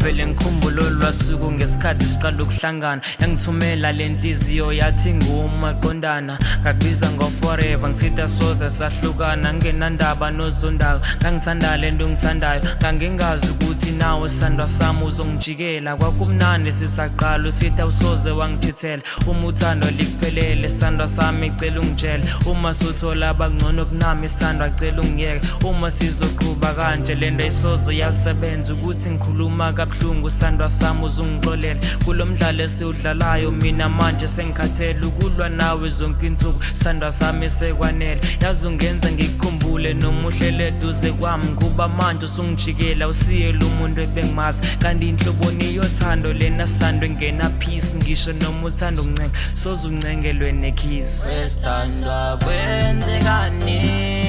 Vele ngikhumbula olwasuku ngesikhathi siqala ukuhlangana, yangithumela le nhliziyo yathi ngumaqondana. Ngakubiza ngo-forever, ngisithi asoze sahlukana, ngingenandaba nozondayo, ngangithanda le nto ongithandayo. Ngangingazi ukuthi nawe sithandwa sami uzongijikela. Kwakumnandi sisaqala, usithi awusoze wangithithela. Uma uthando likuphelele sithandwa sami, cela ungitshele. Uma suthola abangcono kunami sithandwa, cela ungiyeke. Uma sizoqhuba kanje lento ayisoze yasebenza. Ukuthi ngikhuluma kabuhlungu sithandwa sami, uzungixolele. Kulo mdlalo esiwudlalayo mina manje sengikhathele ukulwa nawe zonke insuku sithandwa sami, sekwanele. Yazi ungenza ngikukhumbule noma uhlele eduze kwami, kuba manje usungijikela, usiyele umuntu ebengimazi. Kanti inhloboni yothando lena sithandwa engena peace? Ngisho noma uthanda uncenga, soze uncengelwe nekiss. Wesithandwa, kwenzekani?